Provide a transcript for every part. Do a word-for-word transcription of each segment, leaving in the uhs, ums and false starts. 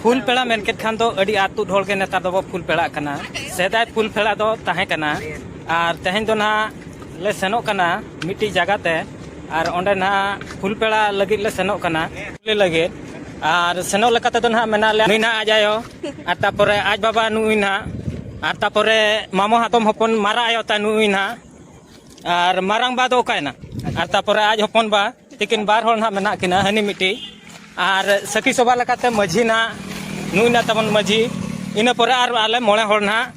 ᱯᱷᱩᱞ ᱯᱮᱲᱟ ᱢᱮᱱ ᱠᱮᱫ ᱠᱷᱟᱱ ᱫᱚ ᱟᱹᱰᱤ ᱟᱫ ᱛᱩᱫ ᱦᱚᱲ ᱜᱮ ᱱᱮᱛᱟᱨ ᱫᱚᱵᱚ ᱯᱷᱩᱞ ᱯᱮᱲᱟᱜ ᱠᱟᱱᱟ᱾ ᱥᱮᱫᱟᱭ ᱯᱷᱩᱞ ᱯᱮᱲᱟ ᱫᱚ ᱛᱟᱦᱮᱸ ᱠᱟᱱᱟ, ᱟᱨ ᱛᱮᱦᱮᱧ ᱫᱚ ᱱᱟᱦᱟᱜ ᱞᱮ ᱥᱮᱱᱚᱜ ᱠᱟᱱᱟ ᱢᱤᱫᱴᱤᱡ ᱡᱟᱭᱜᱟ ᱛᱮ, ᱟᱨ ᱚᱸᱰᱮ ᱱᱟᱦᱟᱜ ᱯᱷᱩᱞ ᱯᱮᱲᱟ ᱞᱟᱹᱜᱤᱫ ᱞᱮ ᱥᱮᱱᱚᱜ ᱠᱟᱱᱟ, ᱠᱩᱞᱤ ᱞᱟᱹᱜᱤᱫ᱾ ᱟᱨ ᱥᱮᱱᱚᱜ ᱞᱮᱠᱟ ᱛᱮᱫᱚ ᱱᱟᱦᱟᱜ ᱢᱮᱱᱟᱜ ᱞᱮᱭᱟ ᱱᱩᱭ ᱱᱟᱦᱟᱜ ᱟᱡ ᱟᱭᱳ, ᱟᱨ ᱛᱟᱯᱚᱨᱮ ᱟᱡ ᱵᱟᱵᱟ ᱱᱩᱭ ᱱᱟᱦᱟᱜ, ᱟᱨ ᱛᱟᱯᱚᱨᱮ ᱢᱟᱢᱚ ᱦᱟᱛᱚᱢ ᱦᱚᱯᱚᱱ ᱢᱟᱨᱟᱝ ᱟᱭᱳ ᱛᱟᱭ ᱱᱩᱭ ᱱᱟᱦᱟᱜ, ᱟᱨ ᱢᱟᱨᱟᱝ ᱵᱟ ᱫᱚ ᱚᱠᱟᱭᱮᱱᱟ? ᱟᱨ ᱛᱟᱯᱚᱨᱮ ᱟᱡ ᱦᱚᱯᱚᱱ ᱵᱟ ᱛᱤᱠᱤᱱ ᱵᱟᱨ ᱦᱚᱲ ᱱᱟᱦᱟᱜ ᱢᱮᱱᱟᱜ ᱠᱤᱱᱟ, ᱦᱟᱹᱱᱤ ᱢᱤᱫᱴᱤᱡ᱾ ᱟᱨ ᱥᱟᱹᱠᱷᱤ ᱥᱚᱵᱷᱟ ᱞᱮᱠᱟᱛᱮ ᱢᱟᱹᱡᱷᱤ ᱱᱟᱦᱟᱜ, ᱱᱩᱭ ᱱᱟᱦᱟᱜ ᱛᱟᱵᱚᱱ ᱢᱟᱹᱡᱷᱤ, ᱤᱱᱟᱹ ᱯᱚᱨᱮ ᱟᱨ ᱟᱞᱮ ᱢᱚᱬᱮ ᱦᱚᱲ ᱱᱟᱦᱟᱜ,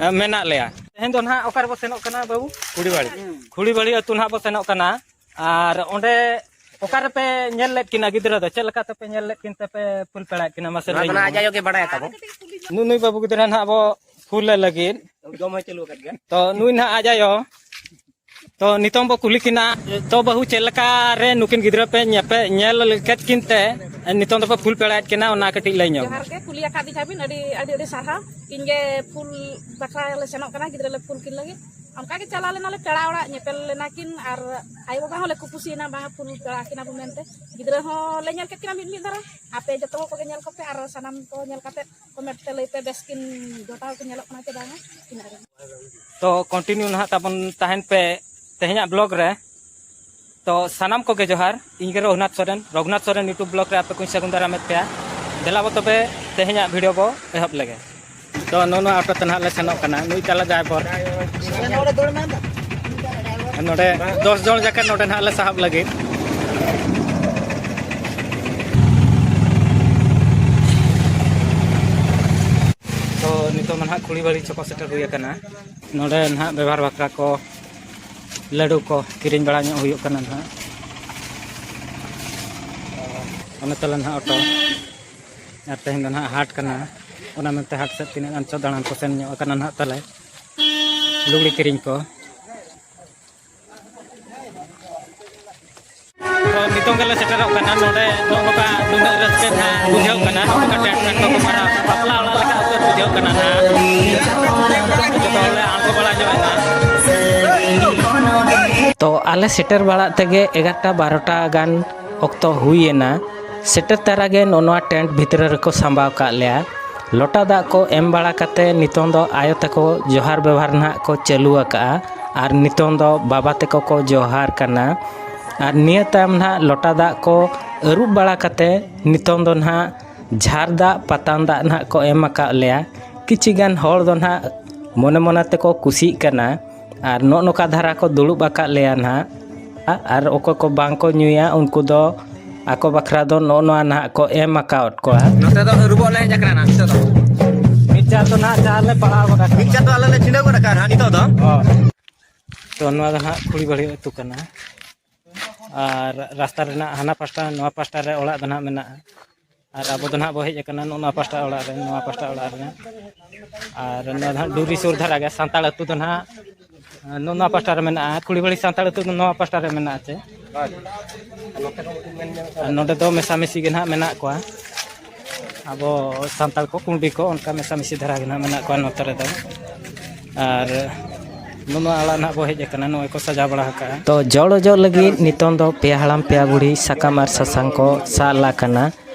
ᱮ, ᱢᱮᱱᱟᱜ ᱞᱮᱭᱟ᱾ ᱛᱮᱦᱮᱧ ᱫᱚ ᱱᱟᱦᱟᱜ ᱚᱠᱟ ᱨᱮᱵᱚ ᱥᱮᱱᱚᱜ ᱠᱟᱱᱟ ᱵᱟᱹᱵᱩ? ᱠᱷᱩᱲᱤᱵᱟᱲᱤ᱾ ᱠᱷᱩᱲᱤᱵᱟᱲᱤ ᱟᱹᱛᱩ ᱱᱟᱦᱟᱜ ᱵᱚ ᱥᱮᱱᱚᱜ ᱠᱟᱱᱟ᱾ ᱟᱨ ᱚᱸᱰᱮ ᱚᱠᱟ ᱨᱮᱯᱮ ᱧᱮᱞ ᱞᱮᱫ ᱠᱤᱱᱟ ᱜᱤᱫᱽᱨᱟᱹ ᱫᱚ? ᱪᱮᱫ ᱞᱮᱠᱟ ᱛᱮᱯᱮ ᱧᱮᱞ ᱞᱮᱫ ᱠᱤᱱ ᱛᱮᱯᱮ ᱯᱷᱩᱞ ᱯᱮᱲᱟᱭᱮᱫ ᱠᱤᱱᱟ? ᱢᱟᱥᱮ ᱱᱚᱣᱟ ᱞᱟᱹᱭ ᱫᱚ ᱱᱟᱦᱟᱜ ᱧᱚᱜ ᱟᱡ ᱢᱮ᱾ ᱟᱭᱳ ᱜᱮ ᱵᱟᱲᱟᱭᱟ ᱛᱟᱵᱚ᱾ ᱱᱩᱜ ᱱᱩᱭ ᱵᱟᱹᱵᱩ ᱜᱤᱫᱽᱨᱟᱹ ᱱᱟᱦᱟᱜ ᱟᱵᱚ ᱯᱷᱩᱞᱮ ᱞᱟᱹᱜᱤᱫ᱾ ᱡᱚᱢ ᱦᱚᱸᱭ ᱪᱟᱹᱞᱩ ᱟᱠᱟᱫ ᱜᱮᱭᱟ᱾ ᱛᱚ ᱱᱩᱭ ᱱᱟᱦᱟᱜ ᱟᱡ ᱟᱭᱳ᱾ ᱛᱚ ᱱᱤᱛᱚᱝ ᱵᱚ ᱠᱩᱞᱤ ᱠᱤᱱᱟ, ᱛᱚ ᱵᱟᱹᱦᱩ ᱪᱮᱫ ᱞᱮᱠᱟ ᱨᱮ ᱱᱩᱠᱤᱱ ᱜᱤᱫᱽᱨᱟᱹ ᱯᱮ ᱧᱮᱯᱮ-, ᱧᱮᱞ ᱠᱮᱫ ᱠᱤᱱ ᱛᱮ ᱱᱤᱛᱚᱝ ᱫᱚᱯᱮ ᱯᱷᱩᱞ ᱯᱮᱲᱟᱭᱮᱫ ᱠᱤᱱᱟ, ᱚᱱᱟ ᱠᱟᱹᱴᱤᱡ ᱞᱟᱹᱭ ᱧᱚᱜ ᱢᱮ᱾ ᱡᱚᱦᱟᱨ ᱜᱮ, ᱠᱩᱞᱤ ᱟᱠᱟᱫ ᱫᱤᱧ ᱠᱷᱟᱱ ᱵᱤᱱ, ᱟᱹᱰᱤ, ᱟᱹᱰᱤ, ᱟᱹᱰᱤ ᱥᱟᱨᱦᱟᱣ᱾ ᱤᱧ ᱜᱮ ᱯᱷᱩᱞ ᱵᱟᱠᱷᱨᱟ ᱞᱮ ᱥᱮᱱᱚᱜ ᱠᱟᱱᱟ, ᱜᱤᱫᱽᱨᱟᱹ ᱞᱮ ᱯᱷᱩᱞ ᱠᱤᱱ ᱞᱟᱹᱜᱤᱫ᱾ ᱚᱱᱠᱟ ᱜᱮ ᱪᱟᱞᱟᱣ ᱞᱮᱱᱟᱞᱮ ᱯᱮᱲᱟ ᱚᱲᱟᱜ, ᱧᱮᱯᱮᱞ ᱞᱮᱱᱟ ᱠᱤᱱ ᱟᱨ ᱟᱭᱳ ᱵᱟᱵᱟ ᱦᱚᱸᱞᱮ ᱠᱩᱥᱤᱭᱮᱱᱟ, ᱵᱟᱝᱟ ᱯᱷᱩᱞ ᱯᱮᱲᱟ ᱠᱤᱱᱟ ᱵᱚ ᱢᱮᱱᱛᱮ᱾ ᱜᱤᱫᱽᱨᱟᱹ ᱦᱚᱸ ᱞᱮ ᱧᱮᱞ ᱠᱮᱫ ᱠᱤᱱᱟ ᱢᱤᱫ ᱢᱤᱫ ᱫᱷᱟᱨᱟ᱾ ᱟᱯᱮ ᱡᱚᱛᱚ ᱦᱚᱲ ᱠᱚᱜᱮ ᱧᱮᱞ ᱠᱚᱯᱮ ᱟᱨ ᱥᱟᱱᱟᱢ ᱠᱚ ᱧᱮᱞ ᱠᱟᱛᱮ ᱠᱚᱢᱮᱱᱴ ᱛᱮ ᱞᱟᱹᱭ ᱯᱮ ᱵᱮᱥ ᱠᱤᱱ ᱡᱚᱴᱟᱣ ᱠᱤᱱ ᱧᱮᱞᱚᱜ ᱠᱟᱱᱟ ᱪᱮ ᱵᱟᱝᱟ, ᱤᱱᱟᱹᱜ ᱨᱮ᱾ ᱛᱚ ᱠᱚᱱᱴᱤᱱᱤᱭᱩ ᱱᱟᱦᱟᱜ ᱛᱟᱵᱚᱱ ᱛᱟᱦᱮᱱ ᱯᱮ ᱛᱮᱦᱮᱧᱟᱜ ᱵᱞᱚᱜ ᱨᱮ᱾ ᱛᱚ ᱥᱟᱱᱟᱢ ᱠᱚᱜᱮ ᱡᱚᱦᱟᱨ, ᱤᱧ ᱜᱮ ᱨᱚᱜᱷᱩᱱᱟᱛᱷ ᱥᱚᱨᱮᱱ, ᱨᱚᱜᱷᱩᱱᱟᱛᱷ ᱥᱚᱨᱮᱱ YouTube ᱵᱞᱚᱜ ᱨᱮ ᱟᱯᱮ ᱠᱚᱧ ᱥᱟᱹᱜᱩᱱ ᱫᱟᱨᱟᱢᱮᱫ ᱯᱮᱭᱟ᱾ ᱫᱮᱞᱟ ᱵᱚ ᱛᱚᱵᱮ ᱛᱮᱦᱮᱧᱟᱜ ᱵᱷᱤᱰᱤᱭᱳ ᱵᱚ ᱮᱦᱚᱵ ᱞᱮᱜᱮ᱾ ᱛᱚ ᱱᱚᱜᱼᱚ ᱱᱚᱣᱟ ᱚᱴᱳ ᱛᱮ ᱱᱟᱦᱟᱜ ᱞᱮ ᱥᱮᱱᱚᱜ ᱠᱟᱱᱟ, ᱱᱩᱭ ᱛᱟᱞᱮ ᱰᱨᱟᱭᱵᱷᱟᱨ᱾ ᱱᱚᱰᱮ ᱫᱚᱥ ᱡᱚᱱ ᱡᱟᱠᱮᱴ ᱱᱚᱰᱮ ᱱᱟᱦᱟᱜ ᱞᱮ ᱥᱟᱦᱚᱵ ᱞᱟᱹᱜᱤᱫ᱾ ᱛᱚ ᱱᱤᱛᱚᱜ ᱢᱟ ᱱᱟᱦᱟᱜ ᱠᱷᱩᱲᱤᱵᱟᱲᱤ ᱪᱷᱚᱠᱚ ᱥᱮᱴᱮᱨ ᱦᱩᱭ ᱟᱠᱟᱱᱟ᱾ ᱱᱚᱰᱮ ᱱᱟᱦᱟᱜ ᱵᱮᱵᱷᱟᱨ ᱵᱟᱠᱷᱨᱟ ᱠᱚ ᱞᱟᱹᱰᱩ ᱠᱚ ᱠᱤᱨᱤᱧ ᱵᱟᱲᱟ ᱧᱚᱜ ᱦᱩᱭᱩᱜ ᱠᱟᱱᱟ ᱱᱟᱦᱟᱜ᱾ ᱚᱱᱮ ᱛᱟᱞᱮ ᱱᱟᱦᱟᱜ ᱚᱴᱳ᱾ ᱟᱨ ᱛᱮᱦᱮᱧ ᱫᱚ ᱱᱟᱦᱟᱜ ᱦᱟᱴ ᱠᱟᱱᱟ, ᱚᱱᱟ ᱢᱮᱱᱛᱮ ᱦᱟᱴ ᱥᱮᱫ ᱛᱤᱱᱟᱹᱜ ᱜᱟᱱ ᱪᱚ ᱫᱟᱬᱟᱱ ᱠᱚ ᱥᱮᱱ ᱧᱚᱜ ᱟᱠᱟᱱᱟ ᱱᱟᱦᱟᱜ ᱛᱟᱞᱮ ᱞᱩᱜᱽᱲᱤ ᱠᱤᱨᱤᱧ ᱠᱚ᱾ ᱛᱚ ᱱᱤᱛᱚᱝ ᱜᱮᱞᱮ ᱥᱮᱴᱮᱨᱚᱜ ᱠᱟᱱᱟ ᱱᱚᱰᱮ᱾ ᱱᱚᱜᱼᱚ ᱱᱚᱝᱠᱟ ᱱᱩᱱᱟᱹᱜ ᱨᱟᱹᱥᱠᱟᱹ ᱱᱟᱦᱟᱜ ᱵᱩᱡᱷᱟᱹᱜ ᱠᱟᱱᱟ, ᱱᱚᱜᱼᱚ ᱱᱚᱝᱠᱟ ᱴᱮᱱᱴ ᱯᱷᱮᱱᱴ ᱠᱚᱠᱚ ᱢᱟᱨᱟᱣ, ᱵᱟᱯᱞᱟ ᱚᱲᱟᱜ ᱞᱮᱠᱟ ᱩᱛᱟᱹᱨ ᱵᱩᱡᱷᱟᱹᱜ ᱠᱟᱱᱟ ᱱᱟᱦᱟᱜ᱾ ᱡᱚᱛᱚ ᱦᱚᱲᱞᱮ ᱟᱬᱜᱚ ᱵᱟᱲᱟ ᱧᱚᱜ ᱮᱱᱟ᱾ ᱛᱚ ᱟᱞᱮ ᱥᱮᱴᱮᱨ ᱵᱟᱲᱟᱜ ᱛᱮᱜᱮ ᱮᱜᱟᱨᱚᱴᱟ ᱵᱟᱨᱚᱴᱟ ᱜᱟᱱ ᱚᱠᱛᱚ ᱦᱩᱭᱮᱱᱟ᱾ ᱥᱮᱴᱮᱨ ᱛᱟᱨᱟ ᱜᱮ ᱱᱚᱜᱼᱚ ᱱᱚᱣᱟ ᱴᱮᱱᱴ ᱵᱷᱤᱛᱨᱤ ᱨᱮᱠᱚ ᱥᱟᱢᱵᱟᱣ ᱠᱟᱜ ᱞᱮᱭᱟ᱾ ᱞᱚᱴᱟ ᱫᱟᱜ ᱠᱚ ᱮᱢ ᱵᱟᱲᱟ ᱠᱟᱛᱮ ᱱᱤᱛᱚᱝ ᱫᱚ ᱟᱭᱳ ᱛᱟᱠᱚ ᱡᱚᱦᱟᱨ ᱵᱮᱵᱚᱦᱟᱨ ᱱᱟᱦᱟᱜ ᱠᱚ ᱪᱟᱹᱞᱩ ᱟᱠᱟᱜᱼᱟ᱾ ᱟᱨ ᱱᱤᱛᱚᱝ ᱫᱚ ᱵᱟᱵᱟ ᱛᱟᱠᱚ ᱠᱚ ᱡᱚᱦᱟᱨ ᱠᱟᱱᱟ᱾ ᱟᱨ ᱱᱤᱭᱟᱹ ᱛᱟᱭᱚᱢ ᱱᱟᱦᱟᱜ ᱞᱚᱴᱟ ᱫᱟᱜ ᱠᱚ ᱟᱹᱨᱩᱵ ᱵᱟᱲᱟ ᱠᱟᱛᱮ ᱱᱤᱛᱚᱝ ᱫᱚ ᱱᱟᱦᱟᱜ ᱡᱷᱟᱨ ᱫᱟᱜ ᱯᱟᱛᱟᱱ ᱫᱟᱜ ᱱᱟᱦᱟᱜ ᱠᱚ ᱮᱢ ᱟᱠᱟᱫ ᱞᱮᱭᱟ᱾ ᱠᱤᱪᱷᱤ ᱜᱟᱱ ᱦᱚᱲ ᱫᱚ ᱱᱟᱦᱟᱜ ᱢᱚᱱᱮ ᱢᱚᱱᱮ ᱛᱮᱠᱚ ᱠᱩᱥᱤᱜ ᱠᱟᱱᱟ᱾ ᱟᱨ ᱱᱚᱜᱼᱚ ᱱᱚᱝᱠᱟ ᱫᱷᱟᱨᱟ ᱠᱚ ᱫᱩᱲᱩᱵ ᱟᱠᱟᱫ ᱞᱮᱭᱟ ᱱᱟᱦᱟᱜ᱾ ᱟᱨ ᱚᱠᱚᱭ ᱠᱚ ᱵᱟᱝ ᱠᱚ ᱧᱩᱭᱟ, ᱩᱱᱠᱩ ᱫᱚ ᱟᱠᱚ ᱵᱟᱠᱷᱨᱟ ᱫᱚ ᱱᱚᱜᱼᱚ ᱱᱚᱣᱟ ᱱᱟᱦᱟᱜ ᱠᱚ ᱮᱢ ᱟᱠᱟᱣᱟᱫ ᱠᱚᱣᱟ᱾ ᱱᱚᱛᱮ ᱫᱚ ᱟᱹᱨᱩᱵᱚᱜ ᱞᱮ ᱦᱮᱡ ᱟᱠᱟᱱᱟ ᱱᱟᱦᱟᱜ ᱱᱤᱛᱚᱜ ᱫᱚ᱾ ᱢᱤᱫ ᱪᱟᱨ ᱫᱚ ᱱᱟᱦᱟᱜ ᱪᱟᱨ ᱞᱮ ᱯᱟᱲᱟᱣ ᱜᱚᱫ ᱟᱠᱟᱱᱟ᱾ ᱢᱤᱫ ᱪᱟᱨ ᱫᱚ ᱟᱞᱮ ᱞᱮ ᱪᱷᱤᱰᱟᱹᱣ ᱜᱚᱫ ᱟᱠᱟᱱᱟ ᱱᱟᱦᱟᱜ ᱱᱤᱛᱚᱜ ᱫᱚ᱾ ᱦᱳᱭ᱾ ᱛᱚ ᱱᱚᱣᱟ ᱫᱚ ᱱᱟᱦᱟᱜ ᱠᱷᱩᱲᱤ ᱵᱟᱹᱲᱤ ᱟᱹᱛᱩ ᱠᱟᱱᱟ᱾ ᱟᱨ ᱨᱟᱥᱛᱟ ᱨᱮᱱᱟᱜ ᱦᱟᱱᱟ ᱯᱟᱥᱴᱟ, ᱱᱚᱣᱟ ᱯᱟᱥᱴᱟ ᱨᱮ ᱚᱲᱟᱜ ᱫᱚ ᱱᱟᱦᱟᱜ ᱢᱮᱱᱟᱜᱼᱟ᱾ ᱟᱨ ᱟᱵᱚ ᱫᱚ ᱱᱟᱦᱟᱜ ᱵᱚ ᱦᱮᱡ ᱟᱠᱟᱱᱟ ᱱᱚᱜᱼᱚ ᱱᱚᱣᱟ ᱯᱟᱥᱴᱟ ᱚᱲᱟᱜ ᱨᱮ, ᱱᱚᱣᱟ ᱯᱟᱥᱴᱟ ᱚᱲᱟᱜ ᱨᱮ᱾ ᱟᱨ ᱱᱚᱣᱟ ᱫᱚ ᱱᱟᱦᱟᱜ ᱰᱩᱝᱨᱤ ᱥᱩᱨ ᱫᱷᱟᱨᱟ ᱜᱮ, ᱥᱟᱱᱛᱟᱲ ᱟᱹᱛᱩ ᱫᱚ ᱱᱟᱦᱟᱜ ᱱᱚᱜᱼᱚ ᱱᱚᱣᱟ ᱯᱟᱥᱴᱟ ᱨᱮ ᱢᱮᱱᱟᱜᱼᱟ᱾ ᱠᱷᱩᱲᱤ ᱵᱟᱹᱲᱤ ᱥᱟᱱᱛᱟᱲ ᱟᱹᱛᱩ ᱫᱚ ᱱᱚᱣᱟ ᱯᱟᱥᱴᱟ ᱨᱮ ᱢᱮᱱᱟᱜᱼᱟ ᱪᱮ? ᱟᱨ ᱱᱚᱰᱮ ᱫᱚ ᱢᱮᱥᱟᱢᱤᱥᱤ ᱜᱮ ᱱᱟᱦᱟᱜ ᱢᱮᱱᱟᱜ ᱠᱚᱣᱟ᱾ ᱟᱵᱚ ᱥᱟᱱᱛᱟᱲ ᱠᱚ, ᱠᱩᱸᱰᱤ ᱠᱚ, ᱚᱱᱠᱟ ᱢᱮᱥᱟᱢᱤᱥᱤ ᱫᱷᱟᱨᱟ ᱜᱮ ᱱᱟᱦᱟᱜ ᱢᱮᱱᱟᱜ ᱠᱚᱣᱟ ᱱᱚᱛᱮ ᱨᱮᱫᱚ᱾ ᱟᱨ ᱱᱚᱣᱟ ᱟᱲᱟᱜ ᱱᱟᱦᱟᱜ ᱵᱚ ᱦᱮᱡ ᱟᱠᱟᱱᱟ, ᱱᱚᱜᱼᱚᱭ ᱠᱚ ᱥᱟᱡᱟᱣ ᱵᱟᱲᱟ ᱟᱠᱟᱫᱼᱟ᱾ ᱛᱚ ᱡᱚᱲ ᱚᱡᱚᱜ ᱞᱟᱹᱜᱤᱫ ᱱᱤᱛᱚᱝ ᱫᱚ ᱯᱮ ᱦᱟᱲᱟᱢ ᱯᱮ ᱵᱩᱲᱦᱤ ᱥᱟᱠᱟᱢ ᱟᱨ ᱥᱟᱥᱟᱝ ᱠᱚ ᱥᱟᱵ ᱞᱟ ᱠᱟᱱᱟ᱾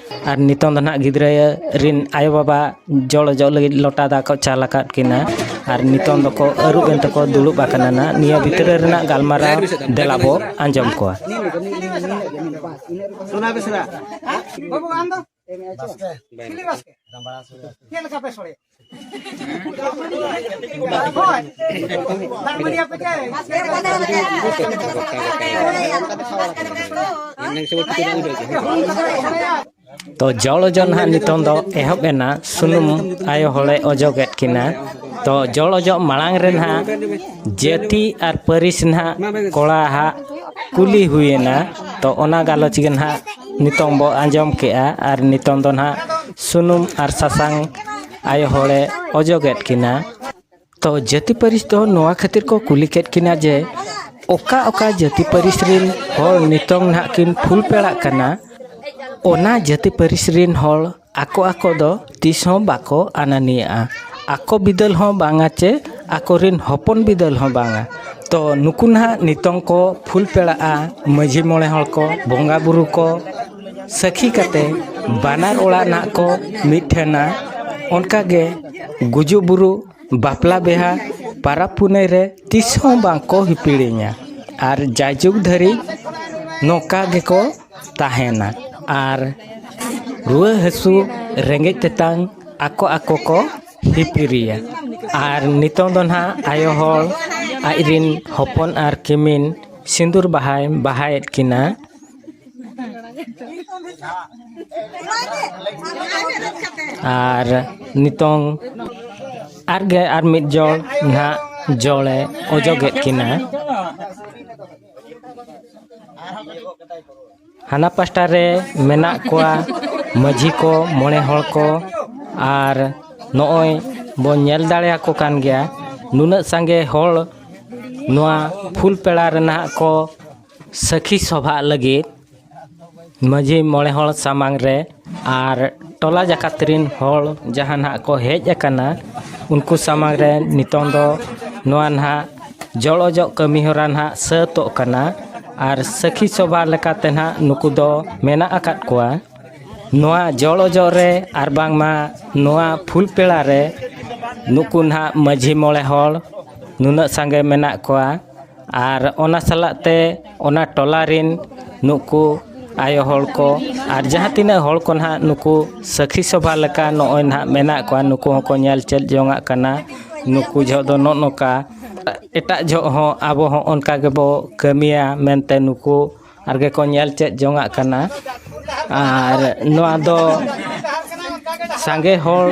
ᱟᱨ ᱱᱤᱛᱚᱝ ᱫᱚ ᱱᱟᱦᱟᱜ ᱜᱤᱫᱽᱨᱟᱹ ᱨᱤᱱ ᱟᱭᱳᱼᱵᱟᱵᱟ ᱡᱚᱲ ᱚᱡᱚᱜ ᱞᱟᱹᱜᱤᱫ ᱞᱚᱴᱟ ᱫᱟᱜ ᱠᱚ ᱪᱟᱞ ᱟᱠᱟᱫ ᱠᱤᱱᱟ᱾ ᱟᱨ ᱱᱤᱛᱚᱝ ᱫᱚᱠᱚ ᱟᱹᱨᱩᱵ ᱮᱱ ᱛᱮᱠᱚ ᱫᱩᱲᱩᱵ ᱟᱠᱟᱱᱟ ᱱᱟᱦᱟᱜ᱾ ᱱᱤᱭᱟᱹ ᱵᱷᱤᱛᱨᱤ ᱨᱮᱱᱟᱜ ᱜᱟᱞᱢᱟᱨᱟᱣ ᱫᱮᱞᱟ ᱵᱚ ᱟᱸᱡᱚᱢ ᱠᱚᱣᱟ᱾ ᱵᱟᱹᱵᱩ, ᱟᱢ ᱫᱚ? ᱪᱤᱞᱤ ᱵᱟᱥᱠᱮ? ᱪᱮᱫ ᱞᱮᱠᱟ ᱯᱮ ᱥᱚᱲᱮᱭᱟ? ᱦᱳᱭ᱾ ᱫᱟᱜ ᱢᱟᱹᱰᱤ ᱟᱯᱮ ᱪᱮᱫ? ᱛᱚ ᱡᱚᱲ ᱚᱡᱚᱜ ᱱᱟᱦᱟᱜ ᱱᱤᱛᱚᱝ ᱫᱚ ᱮᱦᱚᱵ ᱮᱱᱟ, ᱥᱩᱱᱩᱢ ᱟᱭᱳ ᱦᱚᱲᱮ ᱚᱡᱚᱜᱮᱫ ᱠᱤᱱᱟ᱾ ᱛᱚ ᱡᱚᱲ ᱚᱡᱚᱜ ᱢᱟᱲᱟᱝ ᱨᱮ ᱱᱟᱦᱟᱜ ᱡᱟᱹᱛᱤ ᱟᱨ ᱯᱟᱹᱨᱤᱥ ᱱᱟᱦᱟᱜ ᱠᱚᱲᱟ ᱦᱟᱜ ᱠᱩᱞᱤ ᱦᱩᱭᱮᱱᱟ᱾ ᱛᱚ ᱚᱱᱟ ᱜᱟᱞᱚᱪ ᱜᱮ ᱱᱟᱦᱟᱜ ᱱᱤᱛᱚᱝ ᱵᱚ ᱟᱸᱡᱚᱢ ᱠᱮᱜᱼᱟ᱾ ᱟᱨ ᱱᱤᱛᱚᱝ ᱫᱚ ᱱᱟᱦᱟᱜ ᱥᱩᱱᱩᱢ ᱟᱨ ᱥᱟᱥᱟᱝ ᱟᱭᱳ ᱦᱚᱲᱮ ᱚᱡᱚᱜᱮᱫ ᱠᱤᱱᱟ᱾ ᱛᱚ ᱡᱟᱹᱛᱤ ᱯᱟᱹᱨᱤᱥ ᱫᱚ ᱱᱚᱣᱟ ᱠᱷᱟᱹᱛᱤᱨ ᱠᱚ ᱠᱩᱞᱤ ᱠᱮᱫ ᱠᱤᱱᱟ ᱡᱮ ᱚᱠᱟ ᱚᱠᱟ ᱡᱟᱹᱛᱤ ᱯᱟᱹᱨᱤᱥ ᱨᱤᱱ ᱦᱚᱲ ᱱᱤᱛᱚᱝ ᱱᱟᱦᱟᱜ ᱠᱤᱱ ᱯᱷᱩᱞ ᱯᱮᱲᱟᱜ ᱠᱟᱱᱟ, ᱚᱱᱟ ᱡᱟᱹᱛᱤ ᱯᱟᱹᱨᱤᱥ ᱨᱤᱱ ᱦᱚᱲ ᱟᱠᱚ ᱟᱠᱚ ᱫᱚ ᱛᱤᱥ ᱦᱚᱸ ᱵᱟᱠᱚ ᱟᱱᱟᱱᱤᱭᱟᱜᱼᱟ᱾ ᱟᱠᱚ ᱵᱤᱫᱟᱹᱞ ᱦᱚᱸ ᱵᱟᱝᱟ ᱪᱮ ᱟᱠᱚᱨᱤᱱ ᱦᱚᱯᱚᱱ ᱵᱤᱫᱟᱹᱞ ᱦᱚᱸ ᱵᱟᱝᱟ᱾ ᱛᱚ ᱱᱩᱠᱩ ᱱᱟᱦᱟᱜ ᱱᱤᱛᱚᱝ ᱠᱚ ᱯᱷᱩᱞ ᱯᱮᱲᱟᱜᱼᱟ, ᱢᱟᱹᱡᱷᱤ ᱢᱚᱬᱮ ᱦᱚᱲ ᱠᱚ, ᱵᱚᱸᱜᱟ ᱵᱩᱨᱩ ᱠᱚ, ᱥᱟᱹᱠᱷᱤ ᱠᱟᱛᱮ ᱵᱟᱱᱟᱨ ᱚᱲᱟᱜ ᱱᱟᱜ ᱠᱚ ᱢᱤᱫ ᱴᱷᱮᱱᱟ᱾ ᱚᱱᱠᱟ ᱜᱮ ᱜᱩᱡᱩᱜ ᱵᱩᱨᱩᱜ, ᱵᱟᱯᱞᱟ ᱵᱤᱦᱟ, ᱯᱟᱨᱟᱵᱽ ᱯᱩᱱᱟᱹᱭ ᱨᱮ ᱛᱤᱥ ᱦᱚᱸ ᱵᱟᱝ ᱠᱚ ᱦᱤᱯᱤᱲᱤᱧᱟ᱾ ᱟᱨ ᱡᱟᱭᱡᱩᱜᱽ ᱫᱷᱟᱹᱨᱤᱡ ᱱᱚᱝᱠᱟ ᱜᱮᱠᱚ ᱛᱟᱦᱮᱱᱟ᱾ ᱟᱨ ᱨᱩᱣᱟᱹ ᱦᱟᱹᱥᱩ, ᱨᱮᱸᱜᱮᱡ ᱛᱮᱛᱟᱝ ᱟᱠᱚ ᱟᱠᱚ ᱠᱚ ᱦᱤᱯᱤᱨᱤᱭᱟ᱾ ᱟᱨ ᱱᱤᱛᱚᱝ ᱫᱚ ᱱᱟᱦᱟᱜ ᱟᱭᱳ ᱦᱚᱲ ᱟᱡ ᱨᱤᱱ ᱦᱚᱯᱚᱱ ᱟᱨ ᱠᱤᱢᱤᱱ ᱥᱤᱸᱫᱩᱨ ᱵᱟᱦᱟᱭ ᱵᱟᱦᱟᱭᱮᱫ ᱠᱤᱱᱟ᱾ ᱟᱨ ᱱᱤᱛᱚᱝ ᱟᱨᱜᱮ ᱟᱨ ᱢᱤᱫ ᱡᱚᱲ ᱱᱟᱦᱟᱜ ᱡᱚᱲᱮ ᱚᱡᱚᱜᱮᱫ ᱠᱤᱱᱟ᱾ ᱦᱟᱱᱟ ᱯᱟᱥᱴᱟ ᱨᱮ ᱢᱮᱱᱟᱜ ᱠᱚᱣᱟ ᱢᱟᱹᱡᱷᱤ ᱠᱚ, ᱢᱚᱬᱮ ᱦᱚᱲ ᱠᱚ, ᱟᱨ ᱱᱚᱜᱼᱚᱭ ᱵᱚᱱ ᱧᱮᱞ ᱫᱟᱲᱮᱭᱟᱠᱚ ᱠᱟᱱ ᱜᱮᱭᱟ, ᱱᱩᱱᱟᱹᱜ ᱥᱟᱸᱜᱮ ᱦᱚᱲ ᱱᱚᱣᱟ ᱯᱷᱩᱞ ᱯᱮᱲᱟ ᱨᱮ ᱱᱟᱦᱟᱜ ᱠᱚ ᱥᱟᱹᱠᱷᱤ ᱥᱚᱵᱷᱟᱜ ᱞᱟᱹᱜᱤᱫ᱾ ᱢᱟᱹᱡᱷᱤ ᱢᱚᱬᱮ ᱦᱚᱲ ᱥᱟᱢᱟᱝ ᱨᱮ ᱟᱨ ᱴᱚᱞᱟ ᱡᱟᱠᱟᱛ ᱨᱤᱱ ᱦᱚᱲ ᱡᱟᱦᱟᱸ ᱱᱟᱦᱟᱜ ᱠᱚ ᱦᱮᱡ ᱟᱠᱟᱱᱟ, ᱩᱱᱠᱩ ᱥᱟᱢᱟᱝ ᱨᱮ ᱱᱤᱛᱚᱝ ᱫᱚ ᱱᱚᱣᱟ ᱱᱟᱦᱟᱜ ᱡᱚᱲ ᱚᱡᱚᱜ ᱠᱟᱹᱢᱤ ᱦᱚᱨᱟ ᱱᱟᱦᱟᱜ ᱥᱟᱹᱛᱚᱜ ᱠᱟᱱᱟ᱾ ᱟᱨ ᱥᱟᱹᱠᱷᱤ ᱥᱚᱵᱷᱟ ᱞᱮᱠᱟᱛᱮ ᱱᱟᱦᱟᱜ ᱱᱩᱠᱩ ᱫᱚ ᱢᱮᱱᱟᱜ ᱟᱠᱟᱫ ᱠᱚᱣᱟ᱾ ᱱᱚᱣᱟ ᱡᱚᱲ ᱚᱡᱚᱜ ᱨᱮ ᱟᱨ ᱵᱟᱝᱢᱟ ᱱᱚᱣᱟ ᱯᱷᱩᱞ ᱯᱮᱲᱟ ᱨᱮ ᱱᱩᱠᱩ ᱱᱟᱦᱟᱜ ᱢᱟᱹᱡᱷᱤ ᱢᱚᱬᱮ ᱦᱚᱲ ᱱᱩᱱᱟᱹᱜ ᱥᱟᱸᱜᱮ ᱢᱮᱱᱟᱜ ᱠᱚᱣᱟ᱾ ᱟᱨ ᱚᱱᱟ ᱥᱟᱞᱟᱜ ᱛᱮ ᱚᱱᱟ ᱴᱚᱞᱟ ᱨᱤᱱ ᱱᱩᱠᱩ ᱟᱭᱳ ᱦᱚᱲ ᱠᱚ ᱟᱨ ᱡᱟᱦᱟᱸ ᱛᱤᱱᱟᱹᱜ ᱦᱚᱲ ᱠᱚ ᱱᱟᱦᱟᱜ ᱱᱩᱠᱩ ᱥᱟᱹᱠᱷᱤ ᱥᱚᱵᱷᱟ ᱞᱮᱠᱟ ᱱᱚᱜᱼᱚᱭ ᱱᱟᱦᱟᱜ ᱢᱮᱱᱟᱜ ᱠᱚᱣᱟ, ᱱᱩᱠᱩ ᱦᱚᱸᱠᱚ ᱧᱮᱞ ᱪᱮᱫ ᱡᱚᱝᱟᱜ ᱠᱟᱱᱟ᱾ ᱱᱩᱠᱩ ᱡᱚᱦᱚᱜ ᱫᱚ ᱱᱚᱜᱼᱚ ᱱᱚᱝᱠᱟ, ᱮᱴᱟᱜ ᱡᱚᱦᱚᱜ ᱦᱚᱸ ᱟᱵᱚ ᱦᱚᱸ ᱚᱱᱠᱟ ᱜᱮᱵᱚ ᱠᱟᱹᱢᱤᱭᱟ ᱢᱮᱱᱛᱮ ᱱᱩᱠᱩ ᱟᱨ ᱜᱮᱠᱚ ᱧᱮᱞ ᱪᱮᱫ ᱡᱚᱝᱟᱜ ᱠᱟᱱᱟ᱾ ᱟᱨ ᱱᱚᱣᱟ ᱫᱚ ᱥᱟᱸᱜᱮ ᱦᱚᱲ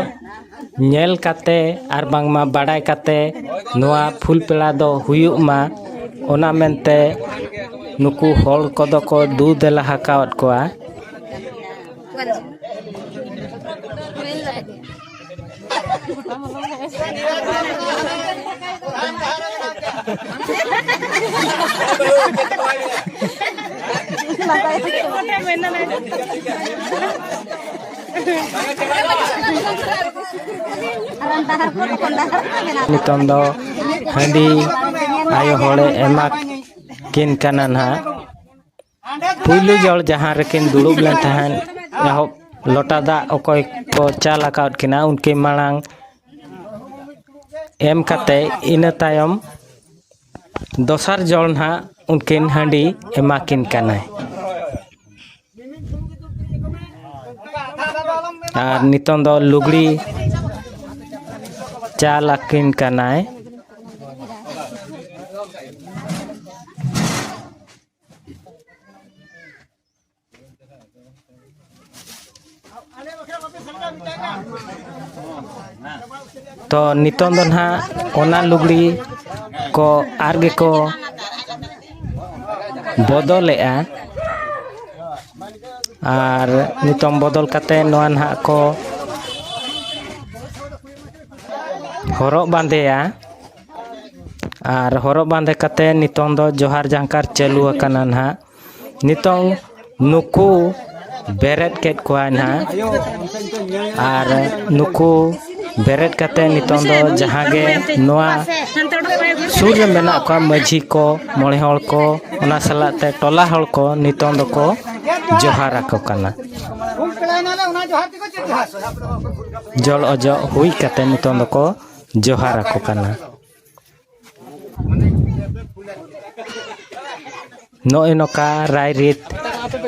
ᱧᱮᱞ ᱠᱟᱛᱮ ᱟᱨ ᱵᱟᱝᱢᱟ ᱵᱟᱰᱟᱭ ᱠᱟᱛᱮ ᱱᱚᱣᱟ ᱯᱷᱩᱞ ᱯᱮᱲᱟ ᱫᱚ ᱦᱩᱭᱩᱜ ᱢᱟ, ᱚᱱᱟ ᱢᱮᱱᱛᱮ ᱱᱩᱠᱩ ᱦᱚᱲ ᱠᱚᱫᱚ ᱠᱚ ᱫᱩ ᱫᱮᱞᱟ ᱟᱠᱟᱣᱟᱫ ᱠᱚᱣᱟ᱾ ᱱᱤᱛᱚᱝ ᱫᱚ ᱦᱟᱺᱰᱤ ᱟᱭᱳ ᱦᱚᱲᱮ ᱮᱢᱟ ᱠᱤᱱ ᱠᱟᱱᱟ ᱱᱟᱦᱟᱜ᱾ ᱯᱩᱭᱞᱩ ᱡᱚᱲ ᱡᱟᱦᱟᱸ ᱨᱮᱠᱤᱱ ᱫᱩᱲᱩᱵ ᱞᱮᱱ ᱛᱟᱦᱮᱸᱫ, ᱮᱦᱚᱵ ᱞᱚᱴᱟ ᱫᱟᱜ ᱚᱠᱚᱭ ᱠᱚ ᱪᱟᱞ ᱟᱠᱟᱫ ᱠᱤᱱᱟ, ᱩᱱᱠᱤᱱ ᱢᱟᱲᱟᱝ ᱮᱢ ᱠᱟᱛᱮ, ᱤᱱᱟᱹ ᱛᱟᱭᱚᱢ ᱫᱚᱥᱟᱨ ᱡᱚᱲ ᱱᱟᱦᱟᱜ ᱩᱱᱠᱤᱱ ᱦᱟᱺᱰᱤ ᱮᱢᱟ ᱠᱤᱱ ᱠᱟᱱᱟᱭ᱾ ᱟᱨ ᱱᱤᱛᱚᱝ ᱫᱚ ᱞᱩᱜᱽᱲᱤ ᱪᱟᱞ ᱟᱹᱠᱤᱱ ᱠᱟᱱᱟᱭ᱾ ᱛᱚ ᱱᱤᱛᱚᱝ ᱫᱚ ᱱᱟᱦᱟᱜ ᱚᱱᱟ ᱞᱩᱜᱽᱲᱤ ᱠᱚ ᱟᱨ ᱜᱮᱠᱚ ᱵᱚᱫᱚᱞᱮᱜᱼᱟ᱾ ᱟᱨ ᱱᱤᱛᱚᱝ ᱵᱚᱫᱚᱞ ᱠᱟᱛᱮ ᱱᱚᱣᱟ ᱱᱟᱦᱟᱜ ᱠᱚ ᱦᱚᱨᱚᱜ ᱵᱟᱸᱫᱮᱭᱟ᱾ ᱟᱨ ᱦᱚᱨᱚᱜ ᱵᱟᱸᱫᱮ ᱠᱟᱛᱮ ᱱᱤᱛᱚᱝ ᱫᱚ ᱡᱚᱦᱟᱨ ᱡᱟᱦᱠᱟᱨ ᱪᱟᱹᱞᱩ ᱟᱠᱟᱱᱟ ᱱᱟᱦᱟᱜ᱾ ᱱᱤᱛᱚᱝ ᱱᱩᱠᱩ ᱵᱮᱨᱮᱫ ᱠᱮᱫ ᱠᱚᱣᱟᱭ ᱱᱟᱦᱟᱜ᱾ ᱟᱨ ᱱᱩᱠᱩ ᱵᱮᱨᱮᱫ ᱠᱟᱛᱮ ᱱᱤᱛᱚᱝ ᱫᱚ ᱡᱟᱦᱟᱸ ᱜᱮ ᱱᱚᱣᱟ ᱥᱩᱨ ᱨᱮ ᱢᱮᱱᱟᱜ ᱠᱚᱣᱟ ᱢᱟᱹᱡᱷᱤ ᱠᱚ, ᱢᱚᱬᱮ ᱦᱚᱲ ᱠᱚ, ᱚᱱᱟ ᱥᱟᱞᱟᱜ ᱛᱮ ᱴᱚᱞᱟ ᱦᱚᱲ ᱠᱚ ᱱᱤᱛᱚᱝ ᱫᱚᱠᱚ ᱡᱚᱦᱟᱨ ᱟᱠᱚ ᱠᱟᱱᱟ᱾ ᱡᱚᱞ ᱚᱡᱚᱜ ᱦᱩᱭ ᱠᱟᱛᱮ ᱱᱤᱛᱚᱝ ᱫᱚᱠᱚ ᱡᱚᱦᱟᱨ ᱟᱠᱚ ᱠᱟᱱᱟ᱾ ᱱᱚᱜᱼᱚᱭ ᱱᱚᱝᱠᱟ ᱨᱟᱭᱨᱤᱛ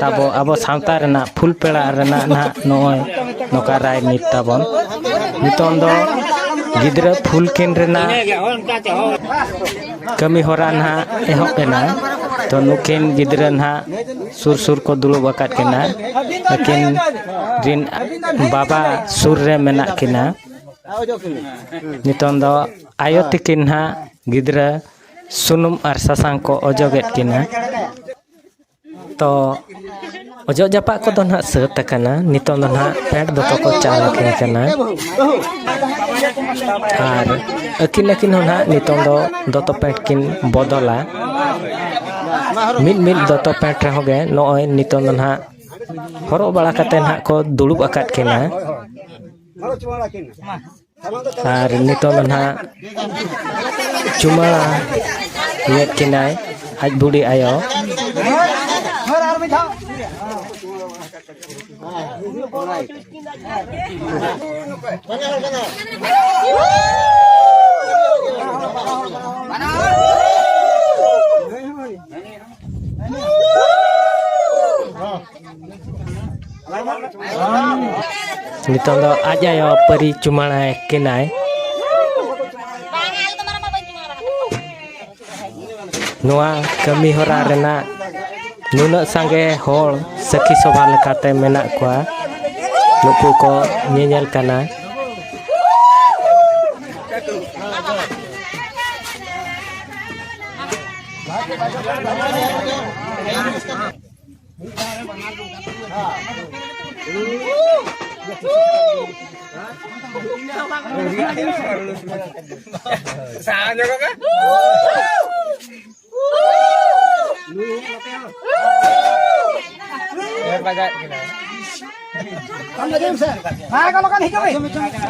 ᱛᱟᱵᱚ, ᱟᱵᱚ ᱥᱟᱶᱛᱟ ᱨᱮᱱᱟᱜ ᱯᱷᱩᱞ ᱯᱮᱲᱟ ᱨᱮᱱᱟᱜ ᱱᱟᱦᱟᱜ ᱱᱚᱜᱼᱚᱭ ᱱᱚᱝᱠᱟ ᱨᱟᱭᱨᱤᱛ ᱛᱟᱵᱚᱱ᱾ ᱱᱤᱛᱚᱝ ᱫᱚ ᱜᱤᱫᱽᱨᱟᱹ ᱯᱷᱩᱞ ᱠᱤᱱ ᱨᱮᱱᱟᱜ ᱠᱟᱹᱢᱤ ᱦᱚᱨᱟ ᱱᱟᱦᱟᱜ ᱮᱦᱚᱵ ᱮᱱᱟ᱾ ᱛᱚ ᱱᱩᱠᱤᱱ ᱜᱤᱫᱽᱨᱟᱹ ᱱᱟᱦᱟᱜ ᱥᱩᱨ ᱥᱩᱨ ᱠᱚ ᱫᱩᱲᱩᱵ ᱟᱠᱟᱫ ᱠᱤᱱᱟ, ᱟᱹᱠᱤᱱ ᱨᱤᱱ ᱵᱟᱵᱟ ᱥᱩᱨ ᱨᱮ ᱢᱮᱱᱟᱜ ᱠᱤᱱᱟ᱾ ᱱᱤᱛᱚᱝ ᱫᱚ ᱟᱭᱳ ᱛᱤᱠᱤᱱ ᱱᱟᱦᱟᱜ ᱜᱤᱫᱽᱨᱟᱹ ᱥᱩᱱᱩᱢ ᱟᱨ ᱥᱟᱥᱟᱝ ᱠᱚ ᱚᱡᱚᱜᱮᱫ ᱠᱤᱱᱟ᱾ ᱛᱚ ᱚᱡᱚᱜ ᱡᱟᱯᱟᱜ ᱠᱚᱫᱚ ᱱᱟᱦᱟᱜ ᱥᱟᱹᱛ ᱟᱠᱟᱱᱟ᱾ ᱱᱤᱛᱚᱝ ᱫᱚ ᱱᱟᱦᱟᱜ ᱯᱮᱱᱴ ᱫᱚᱛᱚ ᱠᱚ ᱪᱟᱞ ᱟᱹᱠᱤᱱ ᱠᱟᱱᱟ᱾ ᱟᱨ ᱟᱹᱠᱤᱱ ᱟᱹᱠᱤᱱ ᱦᱚᱸ ᱱᱟᱦᱟᱜ ᱱᱤᱛᱚᱝ ᱫᱚ ᱫᱚᱛᱚ ᱯᱮᱱᱴ ᱠᱤᱱ ᱵᱚᱫᱚᱞᱟ᱾ ᱢᱤᱫ ᱢᱤᱫ ᱫᱚᱛᱚ ᱯᱮᱱᱴ ᱨᱮᱦᱚᱸ ᱜᱮ ᱱᱚᱜᱼᱚᱭ ᱱᱤᱛᱚᱝ ᱫᱚ ᱱᱟᱦᱟᱜ ᱦᱚᱨᱚᱜ ᱵᱟᱲᱟ ᱠᱟᱛᱮ ᱱᱟᱦᱟᱜ ᱠᱚ ᱫᱩᱲᱩᱵ ᱟᱠᱟᱫ ᱠᱤᱱᱟ᱾ ᱟᱨ ᱱᱤᱛᱚᱝ ᱫᱚ ᱱᱟᱦᱟᱜ ᱪᱩᱢᱟᱹᱲᱟ ᱧᱮᱫ ᱠᱤᱱᱟᱭ ᱟᱡ ᱵᱩᱰᱷᱤ ᱟᱭᱳ᱾ ᱱᱤᱛᱚᱝ ᱫᱚ ᱟᱡ ᱟᱭᱳ ᱯᱟᱹᱨᱤ ᱪᱩᱢᱟᱹᱲᱟᱭ ᱠᱤᱱᱟᱭ᱾ ᱱᱚᱣᱟ ᱠᱟᱹᱢᱤ ᱦᱚᱨᱟ ᱨᱮᱱᱟᱜ ᱱᱩᱱᱟᱹᱜ ᱥᱟᱸᱜᱮ ᱦᱚᱲ ᱥᱟᱹᱠᱷᱤ ᱥᱚᱵᱷᱟ ᱞᱮᱠᱟᱛᱮ ᱢᱮᱱᱟᱜ ᱠᱚᱣᱟ, ᱱᱩᱠᱩ ᱠᱚ ᱧᱮᱧᱮᱞ ᱠᱟᱱᱟ᱾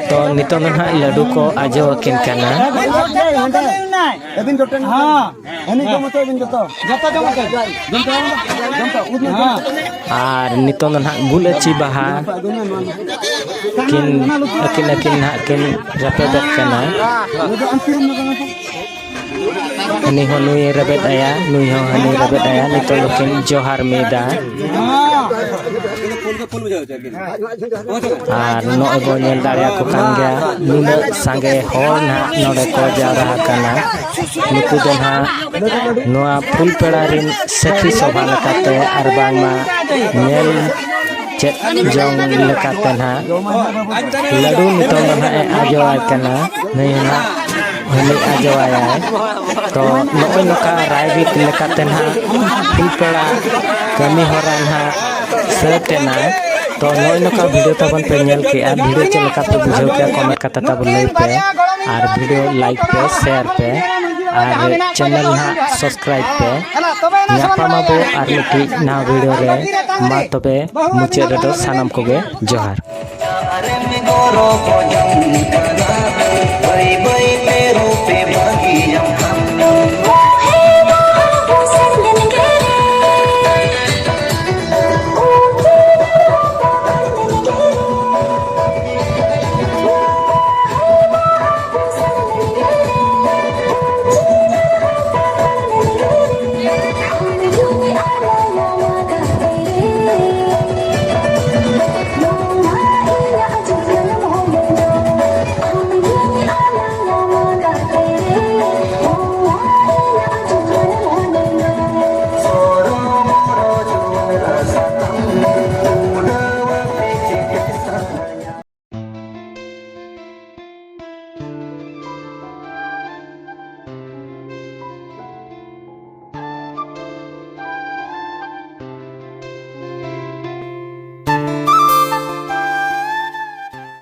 ᱛᱚ, ᱱᱤᱛᱚᱝ ᱫᱚ ᱱᱟᱦᱟᱜ ᱞᱟᱹᱰᱩ ᱠᱚ ᱟᱡᱚ ᱟᱹᱠᱤᱱ ᱠᱟᱱᱟ᱾ ᱟᱹᱵᱤᱱ ᱡᱚᱴᱮᱱ ᱦᱮᱸ᱾ ᱦᱟᱹᱱᱤ ᱡᱚᱢ ᱦᱚᱪᱚᱭ ᱵᱤᱱ ᱡᱚᱛᱚ᱾ ᱡᱚᱛᱚ ᱡᱚᱢ ᱦᱚᱪᱚᱭ᱾ ᱡᱚᱢ ᱦᱚᱪᱚᱭ᱾ ᱦᱮᱸ᱾ ᱟᱨ ᱱᱤᱛᱚᱝ ᱫᱚ ᱱᱟᱦᱟᱜ ᱜᱩᱞᱟᱹᱪᱤ ᱵᱟᱦᱟ ᱠᱤᱱ ᱟᱹᱠᱤᱱ ᱟᱹᱠᱤᱱ ᱱᱟᱦᱟᱜ ᱠᱤᱱ ᱨᱮᱯᱮᱫᱚᱜ ᱠᱟᱱᱟ᱾ ᱦᱟᱹᱱᱤ ᱦᱚᱸ ᱱᱩᱭᱮ ᱨᱮᱵᱮᱫ ᱟᱭᱟ, ᱱᱩᱭ ᱦᱚᱸ ᱦᱟᱹᱱᱤ ᱨᱮᱵᱮᱫ ᱟᱭᱟ᱾ ᱱᱤᱛᱚᱝ ᱫᱚᱠᱤᱱ ᱡᱚᱦᱟᱨ ᱢᱤᱫᱟ᱾ ᱟᱨ ᱱᱚᱜᱼᱚᱭ ᱵᱚ ᱧᱮᱞ ᱫᱟᱲᱮᱭᱟᱠᱚ ᱠᱟᱱ ᱜᱮᱭᱟ, ᱱᱩᱱᱟᱹᱜ ᱥᱟᱸᱜᱮ ᱦᱚᱲ ᱱᱟᱦᱟᱜ ᱱᱚᱰᱮ ᱠᱚ ᱡᱟᱣᱨᱟ ᱟᱠᱟᱱᱟ᱾ ᱱᱩᱠᱩ ᱫᱚ ᱱᱟᱦᱟᱜ ᱱᱚᱣᱟ ᱯᱷᱩᱞᱯᱮᱲᱟ ᱨᱮᱱ ᱥᱟᱹᱠᱷᱤ ᱥᱚᱵᱷᱟ ᱞᱮᱠᱟᱛᱮ ᱟᱨ ᱵᱟᱝᱢᱟ ᱧᱮᱞ ᱪᱮᱫ ᱡᱚᱝ ᱞᱮᱠᱟᱛᱮ ᱱᱟᱦᱟᱜ ᱞᱟᱹᱰᱩ ᱱᱤᱛᱚᱝ ᱫᱚ ᱱᱟᱦᱟᱜ ᱮ ᱟᱡᱚᱣᱟᱭ ᱠᱟᱱᱟ᱾ ᱱᱩᱭ ᱱᱟᱦᱟᱜ ᱦᱟᱹᱱᱤ ᱟᱡᱚᱣᱟᱭᱟᱭ᱾ ᱛᱚ ᱱᱚᱜᱼᱚᱭ ᱱᱚᱝᱠᱟ ᱨᱟᱭᱨᱤᱛ ᱞᱮᱠᱟᱛᱮ ᱱᱟᱦᱟᱜ ᱯᱷᱩᱞᱯᱮᱲᱟ ᱠᱟᱹᱢᱤ ᱦᱚᱨᱟ ᱱᱟᱦᱟᱜ ᱥᱟᱹᱛ ᱮᱱᱟ᱾ ᱛᱚ ᱱᱚᱜᱼᱚᱭ ᱱᱚᱝᱠᱟ ᱵᱷᱤᱰᱤᱭᱳ ᱛᱟᱵᱚᱱ ᱯᱮ ᱧᱮᱞ ᱠᱮᱜᱼᱟ, ᱵᱷᱤᱰᱤᱭᱳ ᱪᱮᱫ ᱞᱮᱠᱟ ᱯᱮ ᱵᱩᱡᱷᱟᱹᱣ ᱠᱮᱜᱼᱟ, ᱠᱚᱢᱮᱱᱴ ᱠᱟᱛᱮ ᱛᱟᱵᱚᱱ ᱞᱟᱹᱭ ᱯᱮ, ᱟᱨ ᱵᱷᱤᱰᱤᱭᱳ ᱞᱟᱭᱤᱠ ᱯᱮ, ᱥᱮᱭᱟᱨ ᱯᱮ, ᱟᱨ ᱪᱮᱱᱮᱞ ᱱᱟᱦᱟᱜ ᱥᱟᱵᱥᱠᱨᱟᱭᱤᱵ ᱯᱮ᱾ ᱧᱟᱯᱟᱢ ᱟᱵᱚ ᱟᱨ ᱢᱤᱫᱴᱤᱡ ᱱᱟᱣᱟ ᱵᱷᱤᱰᱤᱭᱳ ᱨᱮ᱾ ᱢᱟ ᱛᱚᱵᱮ ᱢᱩᱪᱟᱹᱫ ᱨᱮᱫᱚ ᱥᱟᱱᱟᱢ ᱠᱚᱜᱮ ᱡᱚᱦᱟᱨ᱾ ᱵᱟᱹᱭ ᱵᱟᱹᱭ ᱛᱮ ᱨᱩᱯᱮ